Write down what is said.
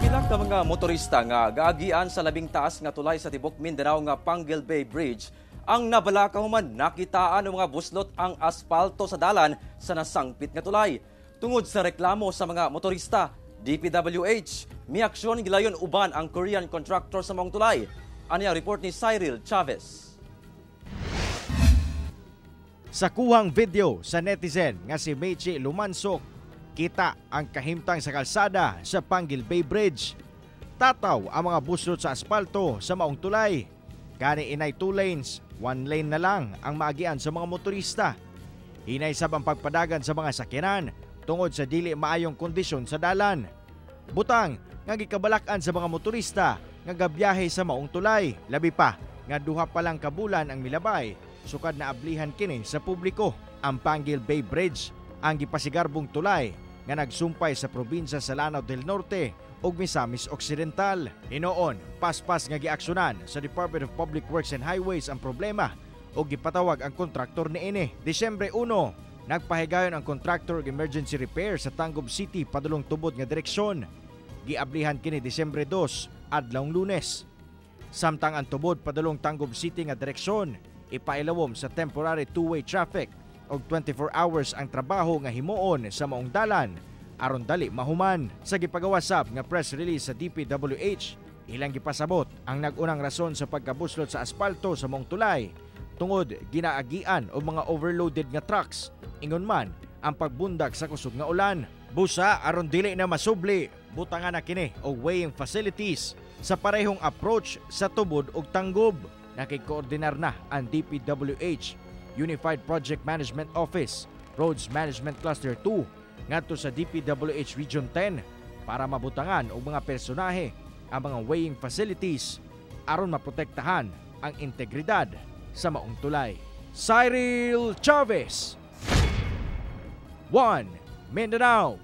Pila ka mga motorista nga gaagian sa labing taas nga tulay sa tibok Mindanao nga Panguil Bay Bridge ang nabalaka human nakitaan ng mga buslot ang aspalto sa dalan sa nasangpit nga tulay. Tungod sa reklamo sa mga motorista, DPWH miaksyon gilayon uban ang Korean contractor sa maong tulay. Ani ang report ni Cyril Chavez. Sa kuhang video sa netizen nga si Mechi Lumansok, kita ang kahimtang sa kalsada sa Panguil Bay Bridge. Tataw ang mga buslot sa aspalto sa maong tulay. Gani inay 2 lanes, 1 lane na lang ang maagian sa mga motorista. Hinay sab ang pagpadagan sa mga sakyanan tungod sa dili maayong kondisyon sa dalan. Butang nga gikabalak-an sa mga motorista nga gabiyahe sa maong tulay. Labi pa nga 2 pa lang ka bulan ang milabay, sukad na ablihan kini sa publiko. Ang Panguil Bay Bridge ang gipasigarbong tulay nga nagsumpay sa probinsya sa Lanao del Norte ug Misamis Occidental. Hinoon, paspas nga giaksyonan sa Department of Public Works and Highways ang problema ug gipatawag ang kontraktor niini. Disyembre 1, nagpahigayon ang kontraktor og emergency repair sa Tangub City padulong tubod nga direksyon. Giablihan kini Disyembre 2, adlawng Lunes. Samtang ang tubod padulong Tangub City nga direksyon ipailawom sa temporary two-way traffic og 24 hours ang trabaho nga himuon sa maong dalan aron dali mahuman. Sa gipagawa sab nga press release sa DPWH, ilang gipasabot ang nag-unang rason sa pagkabuslot sa aspalto sa maong tulay tungod ginaagian og mga overloaded nga trucks, ingon man ang pagbundak sa kusog nga ulan. Busa aron dili na masubli, butangan na kini og weighing facilities sa parehong approach sa tubod ug Tangub. Nakikoordinar na ang DPWH, Unified Project Management Office, Roads Management Cluster 2 ngadto sa DPWH Region 10 para mabutangan og mga personahe ang mga weighing facilities aron maprotektahan ang integridad sa maong tulay. Cyril Chavez, 1 Mindanao.